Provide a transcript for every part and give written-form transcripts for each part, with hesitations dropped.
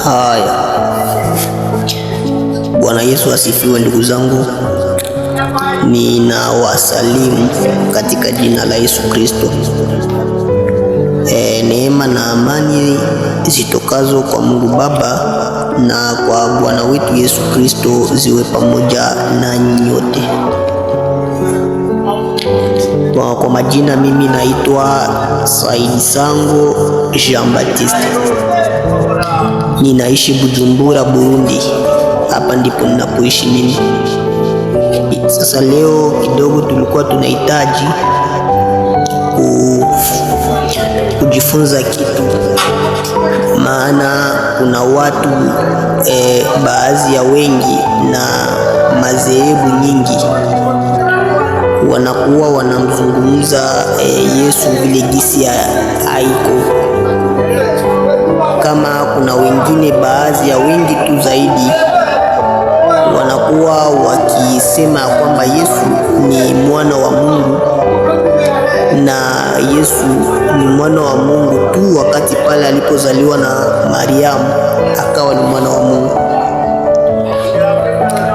Haya, Bwana Yesu asifiwe. Ndugu zangu, ninawasalimu katika jina la Yesu Kristo. Neema na amani zitokazo kwa Mungu Baba na kwa Bwana wetu Yesu Kristo ziwe pamoja nanyi nyote. Kwa majina mimi naitwa Saidi Sango Jean Baptiste. Ninaishi Bujumbura, Burundi. Hapa ndipo ninapoishi mimi. Sasa leo kidogo tulikuwa tunahitaji kujifunza kitu, maana kuna watu baadhi ya wengi na madhehebu nyingi wanakuwa wanamzungumza Yesu vile gisi haiko kama kuna wengine baadhi ya wengi tu zaidi wanakuwa wakisema kwamba Yesu ni mwana wa Mungu na Yesu ni mwana wa Mungu tu wakati pale alipozaliwa na Mariamu akawa ni mwana wa Mungu,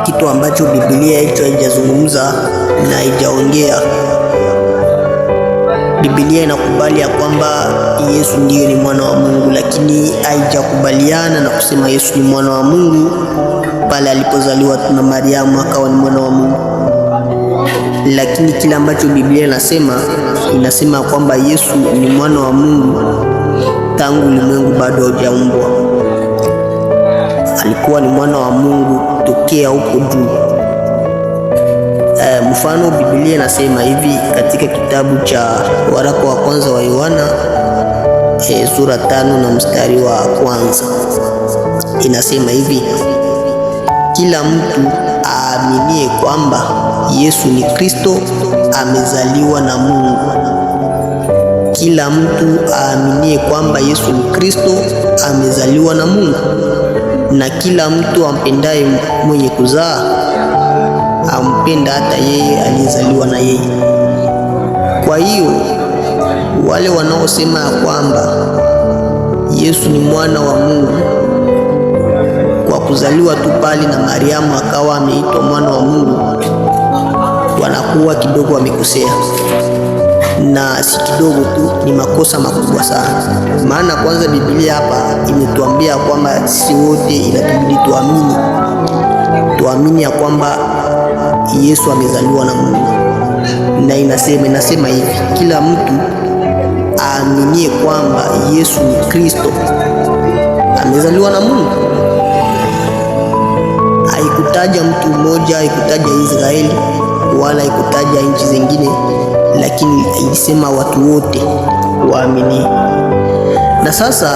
kitu ambacho Biblia hicho haijazungumza na haijaongea. Biblia inakubali ya kwamba Yesu ndiyo ni mwana wa Mungu, lakini haijakubaliana na kusema Yesu ni mwana wa Mungu pale alipozaliwa na Mariamu akawa ni mwana wa Mungu. Lakini kile ambacho Biblia inasema, inasema kwamba Yesu ni mwana wa Mungu tangu ulimwengu bado haujaumbwa. Alikuwa ni mwana wa Mungu tokea huko juu. Mfano Biblia inasema hivi katika kitabu cha waraka wa kwanza wa Yohana sura 5 na mstari wa kwanza inasema hivi: kila mtu aaminie kwamba Yesu ni Kristo amezaliwa na Mungu. Kila mtu aaminie kwamba Yesu ni Kristo amezaliwa na Mungu, na kila mtu ampendaye mwenye kuzaa ampenda hata yeye aliyezaliwa na yeye. Kwa hiyo wale wanaosema ya kwamba Yesu ni mwana wa Mungu kwa kuzaliwa tu pale na Mariamu akawa ameitwa mwana wa Mungu, wanakuwa kidogo wamekosea, na si kidogo tu, ni makosa makubwa sana. Maana kwanza Biblia hapa imetuambia kwamba sisi wote inatubidi tuamini, tuamini ya kwamba Yesu amezaliwa na Mungu, na inasema hivi, kila mtu aaminie kwamba Yesu ni Kristo amezaliwa na Mungu. Haikutaja mtu mmoja, haikutaja Israeli wala haikutaja nchi zingine, lakini ilisema watu wote waamini. Na sasa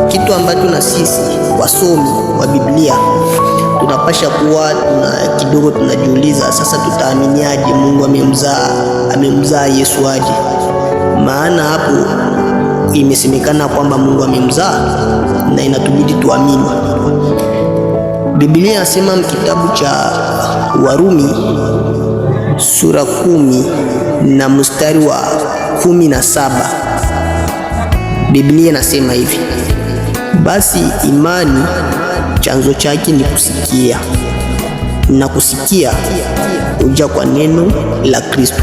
kitu ambacho na sisi wasomi wa Biblia tunapasha kuwa tuna kidogo tunajiuliza, sasa tutaaminiaje Mungu amemzaa Yesu aje? Maana hapo imesemekana kwamba Mungu amemzaa na inatubidi tuamini. Biblia inasema kitabu cha Warumi sura 10 na mstari wa 17, Biblia inasema hivi: basi imani chanzo chake ni kusikia, na kusikia huja kwa neno la Kristo.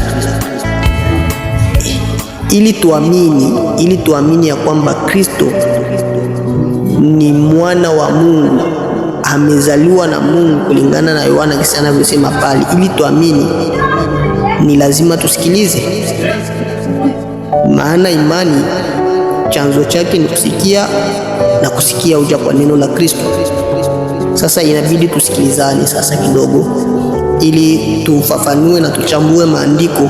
Ili tuamini ya kwamba Kristo ni mwana wa Mungu, amezaliwa na Mungu kulingana na Yohana kisa anavyosema pale. Ili tuamini ni lazima tusikilize, maana imani chanzo chake ni kusikia, na kusikia huja kwa neno la Kristo. Sasa inabidi tusikilizane sasa kidogo, ili tufafanue na tuchambue maandiko,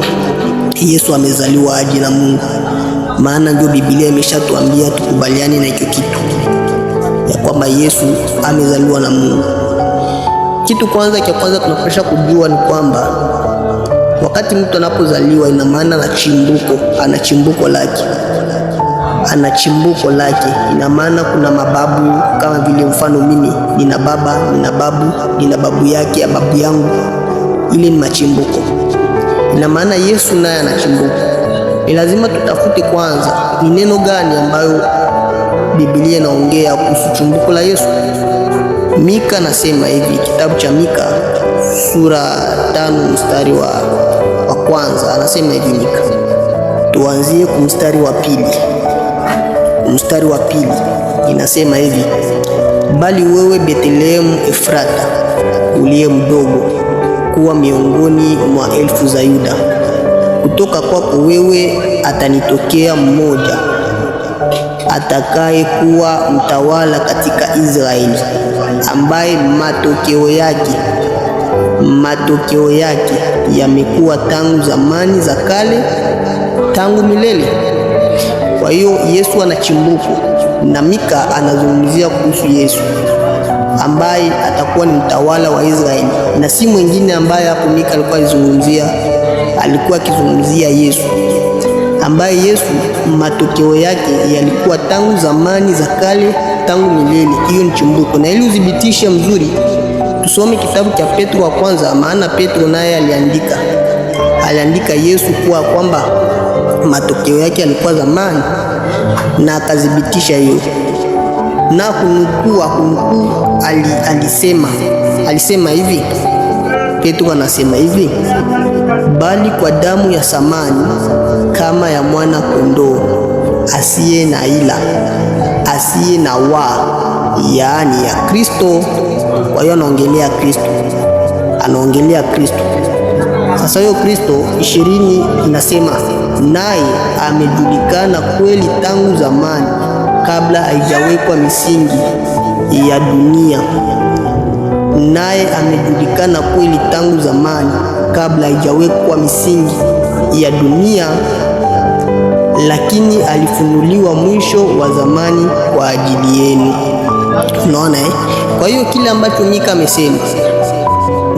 Yesu amezaliwa aje na Mungu, maana ndio Biblia imeshatuambia tukubaliane na hicho kitu ya kwamba Yesu amezaliwa na Mungu. Kitu kwanza cha kwanza tunapasha kujua ni kwamba wakati mtu anapozaliwa, ina maana na chimbuko, ana chimbuko lake, ana chimbuko lake. Ina maana kuna mababu, kama vile mfano mimi nina baba, nina babu, nina babu yake ya babu yangu, ile ni machimbuko. Ina maana Yesu naye ana chimbuko. Ni lazima tutafute kwanza ni neno gani ambayo Biblia inaongea kuhusu chimbuko la Yesu. Mika nasema hivi, kitabu cha Mika sura 5 mstari wa kwanza, anasema hivi Mika, tuanzie kumstari wa pili. Mstari wa pili inasema hivi: bali wewe Bethlehemu Efrata, uliye mdogo kuwa miongoni mwa elfu za Yuda, kutoka kwako wewe atanitokea mmoja atakaye kuwa mtawala katika Israeli, ambaye matokeo yake yamekuwa tangu zamani za kale, tangu milele. Kwa hiyo Yesu ana chimbuko na Mika anazungumzia kuhusu Yesu ambaye atakuwa ni mtawala wa Israeli na si mwingine ambaye hapo Mika alikuwa akizungumzia, alikuwa akizungumzia Yesu ambaye Yesu matokeo yake yalikuwa tangu zamani za kale, tangu milele. Hiyo ni chimbuko, na ili udhibitishe mzuri, tusome kitabu cha Petro wa kwanza, maana Petro naye aliandika Yesu kuwa kwamba matokeo yake yalikuwa zamani, na akathibitisha hiyo na kunukuu alisema hivi, Petro anasema hivi: bali kwa damu ya samani kama ya mwana kondoo asiye na ila asiye na waa, yaani ya Kristo. Kwa hiyo anaongelea Kristo, anaongelea Kristo. Sasa hiyo Kristo 20 inasema naye amejulikana kweli tangu zamani, kabla haijawekwa misingi ya dunia. Naye amejulikana kweli tangu zamani, kabla haijawekwa misingi ya dunia, lakini alifunuliwa mwisho wa zamani kwa ajili yenu. Unaona eh? Kwa hiyo kile ambacho Mika amesema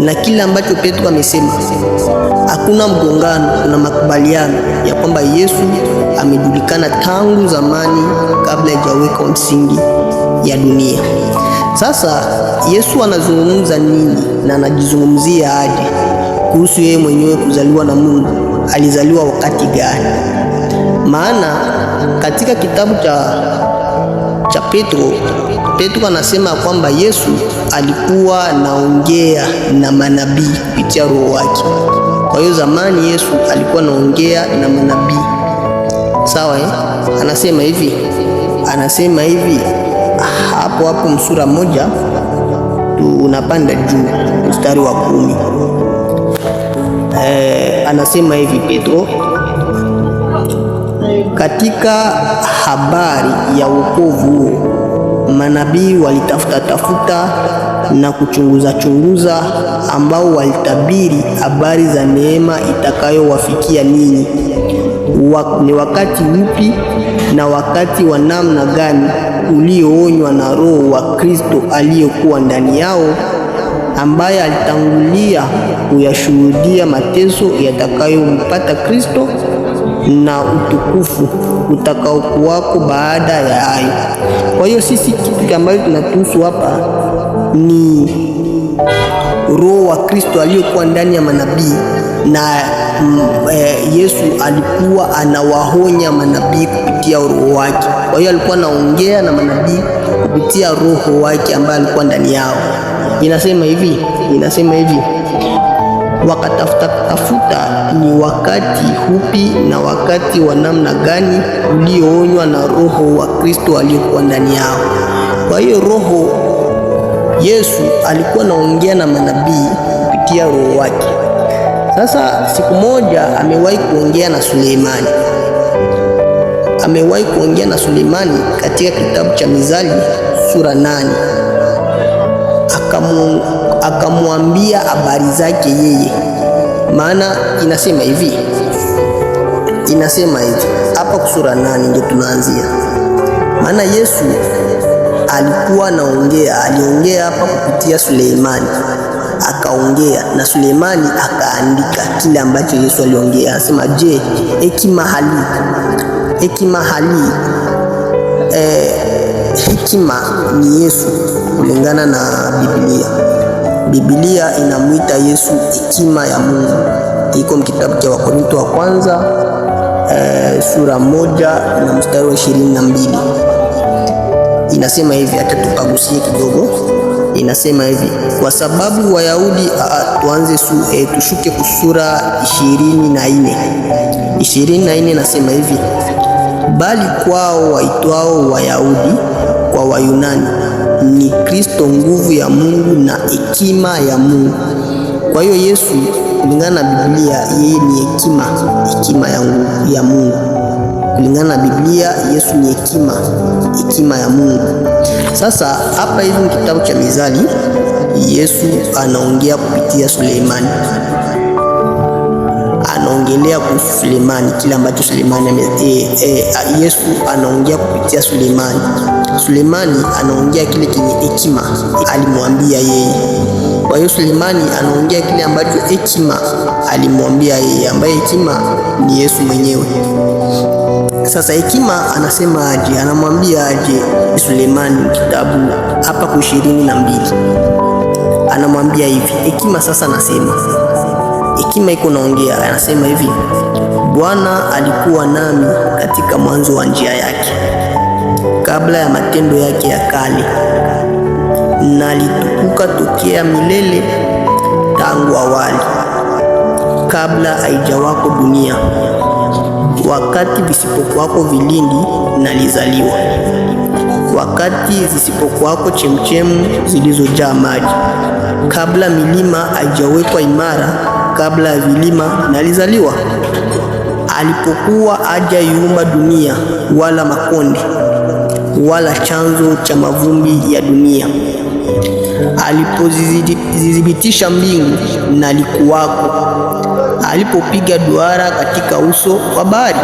na kile ambacho Petro amesema, hakuna mgongano, kuna makubaliano ya kwamba Yesu amejulikana tangu zamani kabla haijawekwa msingi ya dunia. Sasa Yesu anazungumza nini na anajizungumzia aje kuhusu yeye mwenyewe kuzaliwa na Mungu? Alizaliwa wakati gani? Maana katika kitabu cha Petro, Petro anasema kwamba Yesu alikuwa naongea na manabii kupitia roho wake. Kwa hiyo zamani Yesu alikuwa naongea na manabii, sawa eh? Anasema hivi, anasema hivi hapo hapo msura moja tunapanda juu mstari wa 10. Anasema hivi Petro, katika habari ya wokovu huo manabii walitafuta tafuta na kuchunguza chunguza, ambao walitabiri habari za neema itakayowafikia ninyi. Ni wakati upi na wakati wa namna gani ulioonywa na Roho wa Kristo aliyekuwa ndani yao, ambaye alitangulia kuyashuhudia mateso yatakayompata Kristo na utukufu utakaokuwako baada ya hayo. Kwa hiyo sisi kitu ambacho tunatuhusu hapa ni Roho wa Kristo aliyokuwa ndani ya manabii na Yesu alikuwa anawahonya manabii kupitia roho wake. Kwa hiyo alikuwa anaongea na manabii kupitia roho wake ambaye alikuwa ndani yao. Inasema hivi, inasema hivi wakatafuta tafuta ni wakati hupi na wakati wa namna gani ulioonywa na roho wa Kristo aliyokuwa ndani yao. Kwa hiyo roho Yesu alikuwa anaongea na manabii kupitia roho wake. Sasa siku moja amewahi kuongea na Suleimani, amewahi kuongea na Suleimani katika kitabu cha Mizali sura 8, akamwambia habari zake yeye. Maana inasema hivi, inasema hivi hapa sura 8 ndio tunaanzia. Maana Yesu alikuwa anaongea, aliongea hapa kupitia Suleimani. Akaongea na Sulemani akaandika kile ambacho Yesu aliongea. Anasema, je, hekima hali hekima ni Yesu kulingana na Biblia. Biblia inamwita Yesu hekima ya Mungu. Iko kitabu cha Wakorinto wa kwanza sura 1 na mstari wa 22. Inasema hivi, acha tukagusie kidogo. Inasema hivi, kwa sababu Wayahudi, tuanze tushuke kusura 24. 24 nasema hivi, bali kwao waitwao Wayahudi, kwa Wayunani ni Kristo nguvu ya Mungu na hekima ya Mungu. Kwa hiyo Yesu kulingana na Biblia, yeye ni hekima, hekima ya nguvu ya Mungu. Kulingana na Biblia, Yesu ni hekima, hekima ya Mungu. Sasa hapa hivi kitabu cha Mizali, Yesu anaongea kupitia Suleimani, anaongelea kuhusu Sulemani, kile ambacho Sulemani Yesu anaongea kupitia Sulemani. Sulemani anaongea kile kenye hekima alimwambia yeye. Kwa hiyo Sulemani anaongea kile ambacho hekima alimwambia yeye, ambaye hekima ni Yesu mwenyewe. Sasa hekima anasema aje? Anamwambia aje Sulemani? Kitabu hapa ku 22 anamwambia hivi hekima. Sasa anasema hekima iko naongea, anasema hivi: Bwana alikuwa nami katika mwanzo wa njia yake, kabla ya matendo yake ya kale, nalitukuka tokea milele, tangu awali, kabla haijawako dunia. Wakati visipokuwako vilindi, nalizaliwa; wakati zisipokuwako chemchemu zilizojaa maji, kabla milima haijawekwa imara, kabla ya vilima nalizaliwa. Alipokuwa hajaiumba dunia, wala makonde, wala chanzo cha mavumbi ya dunia. Alipozithibitisha mbingu, nalikuwako. Alipopiga duara katika uso wa bahari,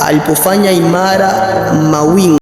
alipofanya imara mawingu.